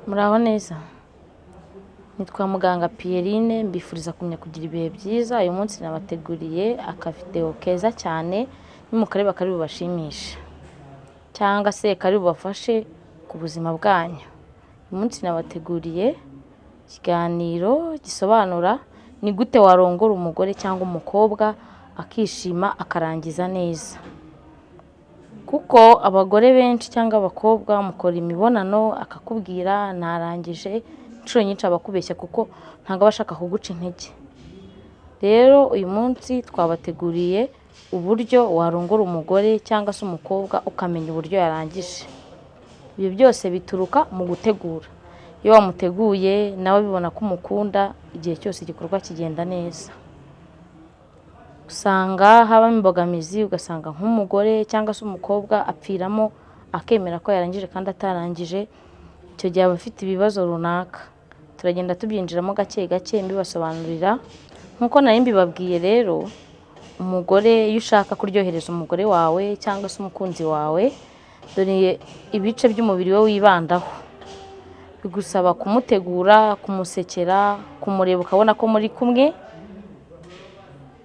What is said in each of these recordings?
Muraho neza, nitwa muganga Pierrine, mbifuriza kumenya kugira ibihe byiza. Uyu munsi nabateguriye akavidewo keza cyane, nimukareba kari bubashimishe cyangwa se kari bubafashe ku buzima bwanyu. Uyu munsi nabateguriye ikiganiro gisobanura ni gute warongora umugore cyangwa umukobwa akishima akarangiza neza. Kuko abagore benshi cyangwa abakobwa mukora imibonano akakubwira narangije, inshuro nyinshi aba akubeshya kuko ntabwo aba ashaka kuguca intege. Rero uyu munsi twabateguriye uburyo warongora umugore cyangwa se umukobwa ukamenya uburyo yarangije. Ibyo byose bituruka mu gutegura. Iyo wamuteguye nawe abibona ko umukunda, igihe cyose igikorwa kigenda neza. Usanga habamo imbogamizi, ugasanga nk'umugore cyangwa se umukobwa apfiramo akemera ko yarangije kandi atarangije, icyo gihe aba afite ibibazo runaka. Turagenda tubyinjiramo gake gake mbibasobanurira. Nk'uko nari mbibabwiye rero, umugore iyo ushaka kuryohereza umugore wawe cyangwa se umukunzi wawe, dore ibice by'umubiri we wibandaho. Bigusaba kumutegura, kumusekera, kumureba ukabona ko muri kumwe,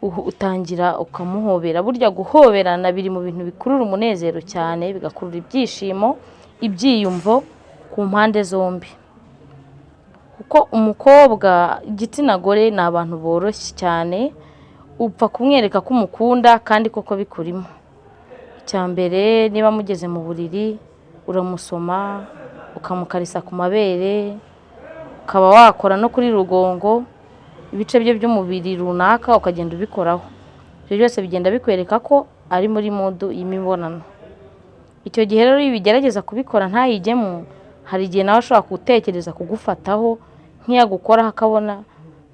utangira ukamuhobera. Burya guhoberana biri mu bintu bikurura umunezero cyane, bigakurura ibyishimo, ibyiyumvo ku mpande zombi. Kuko umukobwa, igitsina gore ni abantu boroshye cyane, upfa kumwereka ko umukunda kandi koko bikurimo. Icya mbere, niba mugeze mu buriri, uramusoma, ukamukarisa ku mabere, ukaba wakora no kuri rugongo, ibice bye by'umubiri runaka ukagenda ubikoraho. Ibyo byose bigenda bikwereka ko ari muri mood y'imibonano. Icyo gihe rero iyo ubigerageza kubikora ntayijyemo, hari igihe nawe ashobora gutekereza kugufataho, nk'iyo agukoraho akabona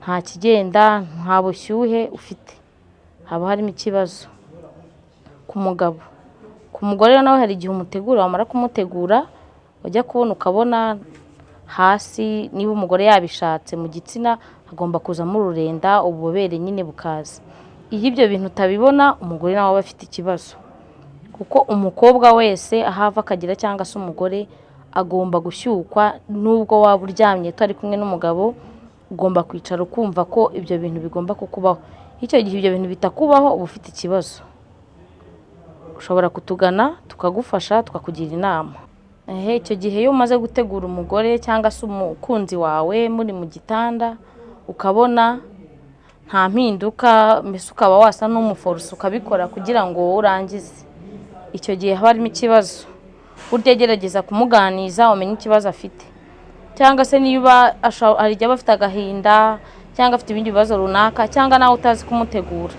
nta kigenda, nta bushyuhe ufite, haba harimo ikibazo ku mugabo. Ku mugore nawe hari igihe umutegura, wamara kumutegura wajya kubona ukabona hasi, niba umugore yabishatse mu gitsina hagomba kuzamo ururenda, ububobere nyine bukaza. Iyo ibyo bintu utabibona, umugore nawe aba afite ikibazo. Kuko umukobwa wese aho ava akagera cyangwa se umugore agomba gushyukwa, nubwo waba uryamye utari kumwe n'umugabo, ugomba kwicara ukumva ko ibyo bintu bigomba kukubaho. Icyo gihe ibyo bintu bitakubaho uba ufite ikibazo. Ushobora kutugana tukagufasha, tukakugira inama. Icyo gihe iyo umaze gutegura umugore cyangwa se umukunzi wawe muri mu gitanda, ukabona nta mpinduka, mbese ukaba wasa n'umuforosa ukabikora kugira ngo wowe urangize, icyo gihe haba harimo ikibazo. Burya gerageza kumuganiza umenye ikibazo afite, cyangwa se niba hari igihe aba afite agahinda cyangwa afite ibindi bibazo runaka, cyangwa nawe utazi kumutegura.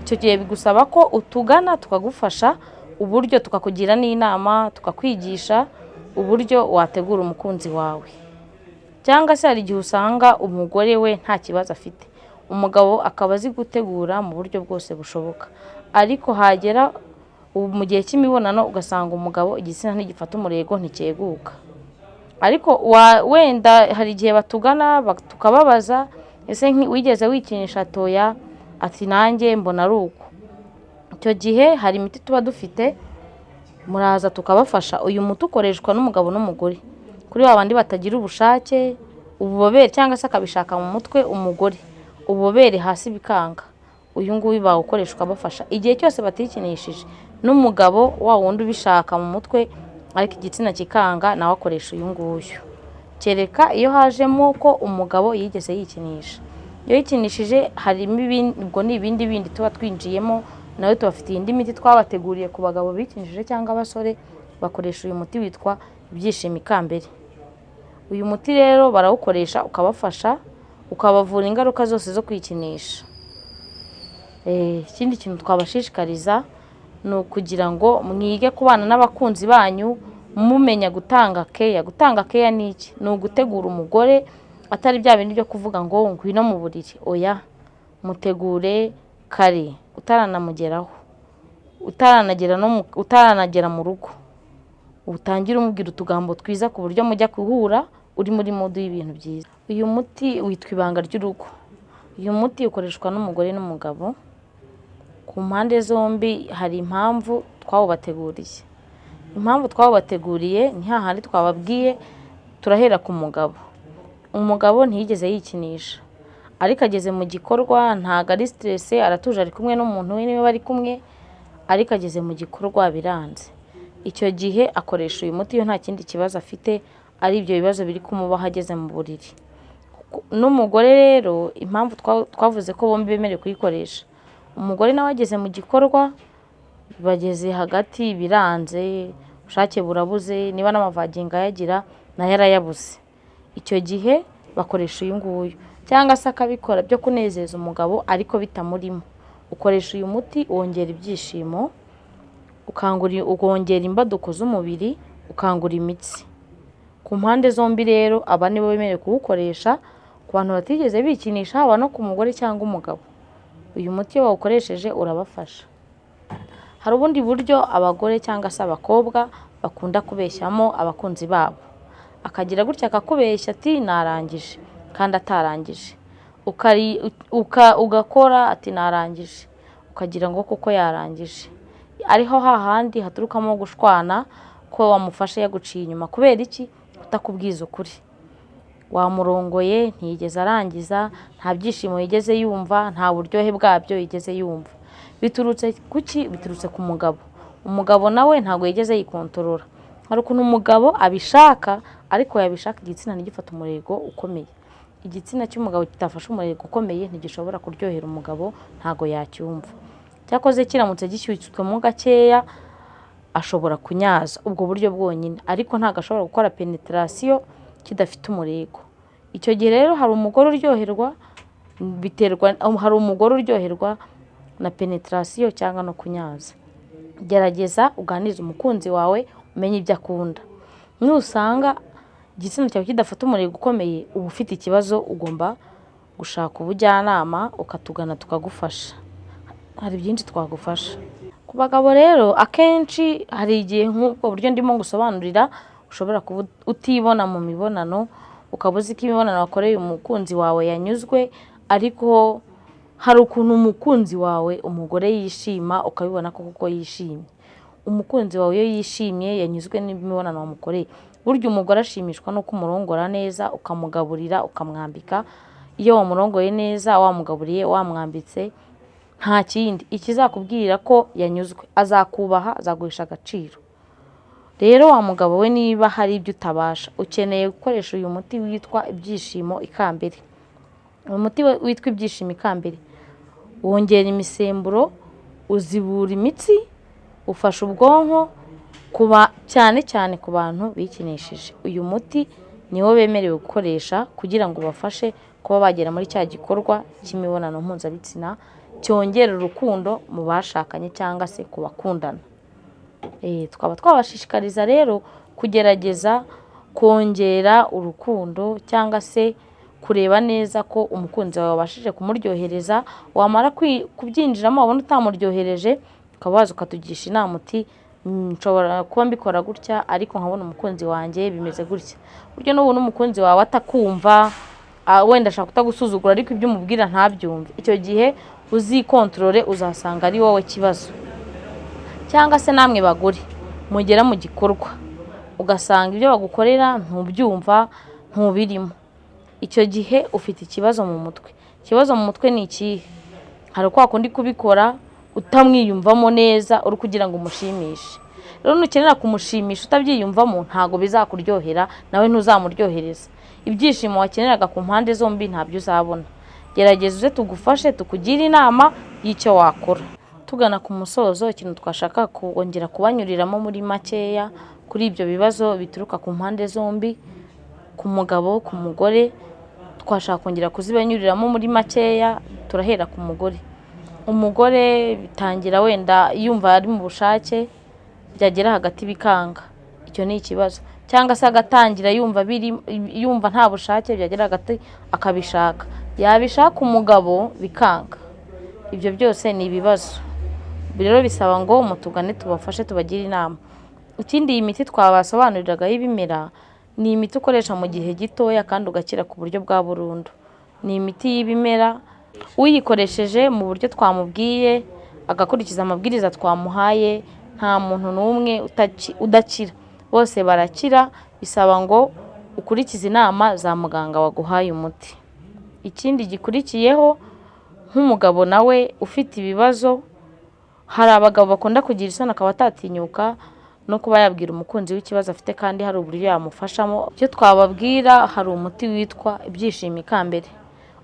Icyo gihe bigusaba ko utugana tukagufasha uburyo, tukakugira n'inama, tukakwigisha uburyo wategura umukunzi wawe. Cyangwa se hari igihe usanga umugore we nta kibazo afite, umugabo akaba azi gutegura mu buryo bwose bushoboka, ariko hagera mu gihe cy'imibonano ugasanga umugabo igitsina ntigifata umurego, nticyeguka. Ariko wenda hari igihe batugana tukababaza: "Ese wigeze wikinisha?" "Toya." Ati: "Nanjye mbona ari uko." Icyo gihe hari imiti tuba dufite, muraza tukabafasha. Uyu muti ukoreshwa n'umugabo n'umugore, kuri ba bandi batagira ubushake, ububobere, cyangwa se akabishaka mu mutwe umugore, ububobere hasi bikanga. Uyu nguyu bawukoresha ukabafasha igihe cyose batikinishije. N'umugabo wa wundi ubishaka mu mutwe ariko igitsina kikanga, nawe akoresha uyu nguyu, kereka iyo hajemo ko umugabo yigeze yikinisha. Iyo yikinishije harimo ibindi, ubwo ni ibindi bindi tuba twinjiyemo. Nawe tubafitiye indi miti twabateguriye ku bagabo bikinishije cyangwa abasore, bakoresha uyu muti witwa Ibyishimo Ikambere. Uyu muti rero barawukoresha ukabafasha, ukabavura ingaruka zose zo kwikinisha. Ikindi kintu twabashishikariza ni ukugira ngo mwige kubana n'abakunzi banyu, mumenya gutanga keya. Gutanga keya ni iki? Ni ugutegura umugore, atari bya bindi byo kuvuga ngo "Ngwino mu buriri", oya. Mutegure kare utaranamugeraho, utaranagera no mu, utaranagera mu rugo, utangire umubwira utugambo twiza ku buryo mujya guhura uri muri mood y'ibintu byiza. Uyu muti witwa Ibanga ry'Urugo. Uyu muti ukoreshwa n'umugore n'umugabo ku mpande zombi. Hari impamvu twawubateguriye. Impamvu twawubateguriye ni hahandi twababwiye. Turahera ku mugabo. Umugabo ntiyigeze yikinisha, ariko ageze mu gikorwa ntabwo ari stress, aratuje, ari kumwe n'umuntu we niwe bari kumwe, ariko ageze mu gikorwa biranze. Icyo gihe akoresha uyu muti iyo nta kindi kibazo afite, ari ibyo bibazo biri kumubaho ageze mu buriri. N'umugore rero, impamvu twavuze ko bombi bemerewe kuyikoresha, umugore nawe ageze mu gikorwa, bageze hagati biranze, ubushake burabuze, niba n'amavagingo ayagira nayo arayabuze. Icyo gihe bakoresha uyu nguyu, cyangwa se akabikora byo kunezeza umugabo ariko bitamurimo. Ukoresha uyu muti wongera ibyishimo, ukongera imbaduko z'umubiri, ukangura imitsi. Ku mpande zombi rero aba nibo bemerewe kuwukoresha, ku bantu batigeze bikinisha, haba no ku mugore cyangwa umugabo. Uyu muti iyo bawukoresheje urabafasha. Hari ubundi buryo abagore cyangwa se abakobwa bakunda kubeshyamo abakunzi babo. Akagira gutya akakubeshya ati narangije kandi atarangije. Ugakora ati narangije, ukagira ngo koko yarangije. Ariho hahandi haturukamo gushwana ko wamufashe yaguciye inyuma. Kubera iki? Kutakubwiza ukuri. Wamurongoye ntiyigeze arangiza, nta byishimo yigeze yumva, nta buryohe bwabyo yigeze yumva. Biturutse kuki? Biturutse ku mugabo. Umugabo nawe ntabwo yigeze yikontorora. Hari ukuntu umugabo abishaka, ariko yabishaka igitsina ntigifate umurego ukomeye. Igitsina cy'umugabo kitafashe umurego ukomeye ntigishobora kuryohera umugabo, ntabwo yacyumva. Cyakoze kiramutse gishyutswemo gakeya ashobora kunyaza, ubwo buryo bwonyine, ariko ntabwo ashobora gukora penetration kidafite umurego. Icyo gihe rero hari umugore uryoherwa, biterwa, hari umugore uryoherwa na penetration cyangwa no kunyaza. Gerageza uganirize umukunzi wawe, umenye ibyo akunda. Nusanga igitsina cyawe kidafata umurego ukomeye, uba ufite ikibazo, ugomba gushaka ubujyanama ukatugana tukagufasha. Hari byinshi twagufasha. Ku bagabo rero akenshi hari igihe nk'ubwo buryo ndimo gusobanurira ushobora kuba utibona mu mibonano, ukaba uzi ko imibonano wakoreye umukunzi wawe yanyuzwe, ariko hari ukuntu umukunzi wawe umugore yishima ukabibona ko koko yishimye. Umukunzi wawe iyo yishimye yanyuzwe n'imibonano wamukoreye. Burya umugore ashimishwa n'uko umurongora neza, ukamugaburira, ukamwambika. Iyo wamurongoye neza, wamugaburiye, wamwambitse, nta kindi ikizakubwira ko yanyuzwe, azakubaha, azaguhesha agaciro. Rero wa mugabo we, niba hari ibyo utabasha, ukeneye gukoresha uyu muti witwa Ibyishimo Ikambere. Uyu muti witwa Ibyishimo Ikambere wongera imisemburo, uzibura imitsi, ufasha ubwonko, kuba cyane cyane ku bantu bikinishije. Uyu muti niwo bemerewe gukoresha kugira ngo ubafashe kuba bagera muri cya gikorwa cy'imibonano mpuzabitsina cyongera urukundo mu bashakanye cyangwa se ku bakundana. Tukaba twabashishikariza rero kugerageza kongera urukundo cyangwa se kureba neza ko umukunzi wawe wabashije kumuryohereza, wamara kubyinjiramo wabona utamuryohereje, ukaba waza ukatugisha inama uti nshobora kuba mbikora gutya ariko nkabona umukunzi wanjye bimeze gutya. Burya nubona umukunzi wawe atakumva, wenda ashaka kutagusuzugura ariko ibyo umubwira ntabyumve, icyo gihe uzikontorore, uzasanga ari wowe kibazo. Cyangwa se namwe bagore mugera mu gikorwa ugasanga ibyo bagukorera ntubyumva, ntubirimo, icyo gihe ufite ikibazo mu mutwe. Ikibazo mu mutwe ni ikihe? Hari kwa kundi kubikora utamwiyumvamo neza, uri kugira ngo umushimishe. Rero nukenera kumushimisha utabyiyumvamo, ntabwo bizakuryohera, nawe ntuzamuryohereza. Ibyishimo wakeneraga ku mpande zombi ntabyo uzabona. Gerageza uze tugufashe, tukugire inama y'icyo wakora. Tugana ku musozo, ikintu twashaka kongera kubanyuriramo muri makeya kuri ibyo bibazo bituruka ku mpande zombi, ku mugabo, ku mugore, twashaka kongera kuzibanyuriramo muri makeya. Turahera ku mugore. Umugore bitangira wenda yumva ari mu bushake, byagera hagati bikanga, icyo ni ikibazo. Cyangwa se agatangira yumva nta bushake, byagera hagati akabishaka, yabishaka umugabo bikanga. Ibyo byose ni ibibazo. Rero bisaba ngo mutugane tubafashe, tubagire inama. Ikindi, iyi miti twabasobanuriraga y'ibimera ni imiti ukoresha mu gihe gitoya kandi ugakira ku buryo bwa burundu. Ni imiti y'ibimera, uyikoresheje mu buryo twamubwiye, agakurikiza amabwiriza twamuhaye, nta muntu n'umwe udakira, bose barakira. Bisaba ngo Ukurikize inama za muganga waguhaye umuti. Ikindi gikurikiyeho, nk'umugabo nawe ufite ibibazo, hari abagabo bakunda kugira isoni, akaba atatinyuka no kuba yabwira umukunzi w'ikibazo afite kandi hari uburyo yamufashamo. Icyo twababwira, hari umuti witwa Ibyishimo Ikambere.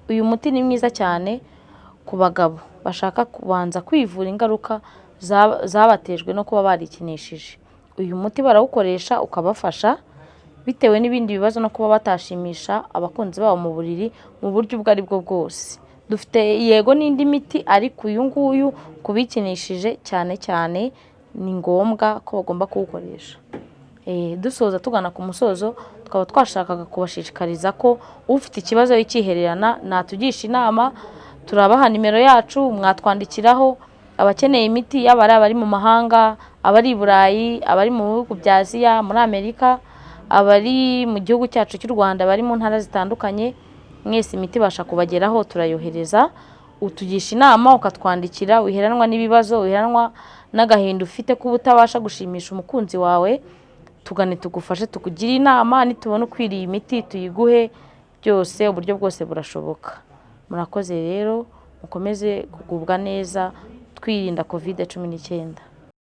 Uyu muti ni mwiza cyane ku bagabo bashaka kubanza kwivura ingaruka zabatejwe no kuba barikinishije. Uyu muti barawukoresha ukabafasha bitewe n'ibindi bibazo no kuba batashimisha abakunzi babo mu buriri mu buryo ubwo ari bwo bwose. Dufite yego n'indi miti, ariko uyu nguyu ku bikinishije cyane cyane ni ngombwa ko bagomba kuwukoresha. Dusoza, tugana ku musozo, tukaba twashakaga kubashishikariza ko ufite ikibazo yikihererana natugisha inama. Turabaha nimero yacu, mwatwandikiraho. Abakeneye imiti, yaba ari abari mu mahanga, abari i Burayi, abari mu bihugu bya Aziya, muri Amerika, abari mu gihugu cyacu cy'u Rwanda, bari mu ntara zitandukanye, mwese imiti ibasha kubageraho, turayohereza. Utugisha inama, ukatwandikira, wiheranwa n'ibibazo, wiheranwa n'agahinda ufite kuba utabasha gushimisha umukunzi wawe, tugane tugufashe, tukugire inama. Nitubona ukwiriye imiti tuyiguhe. Byose, uburyo bwose burashoboka. Murakoze rero, mukomeze kugubwa neza, twirinda COVID-19.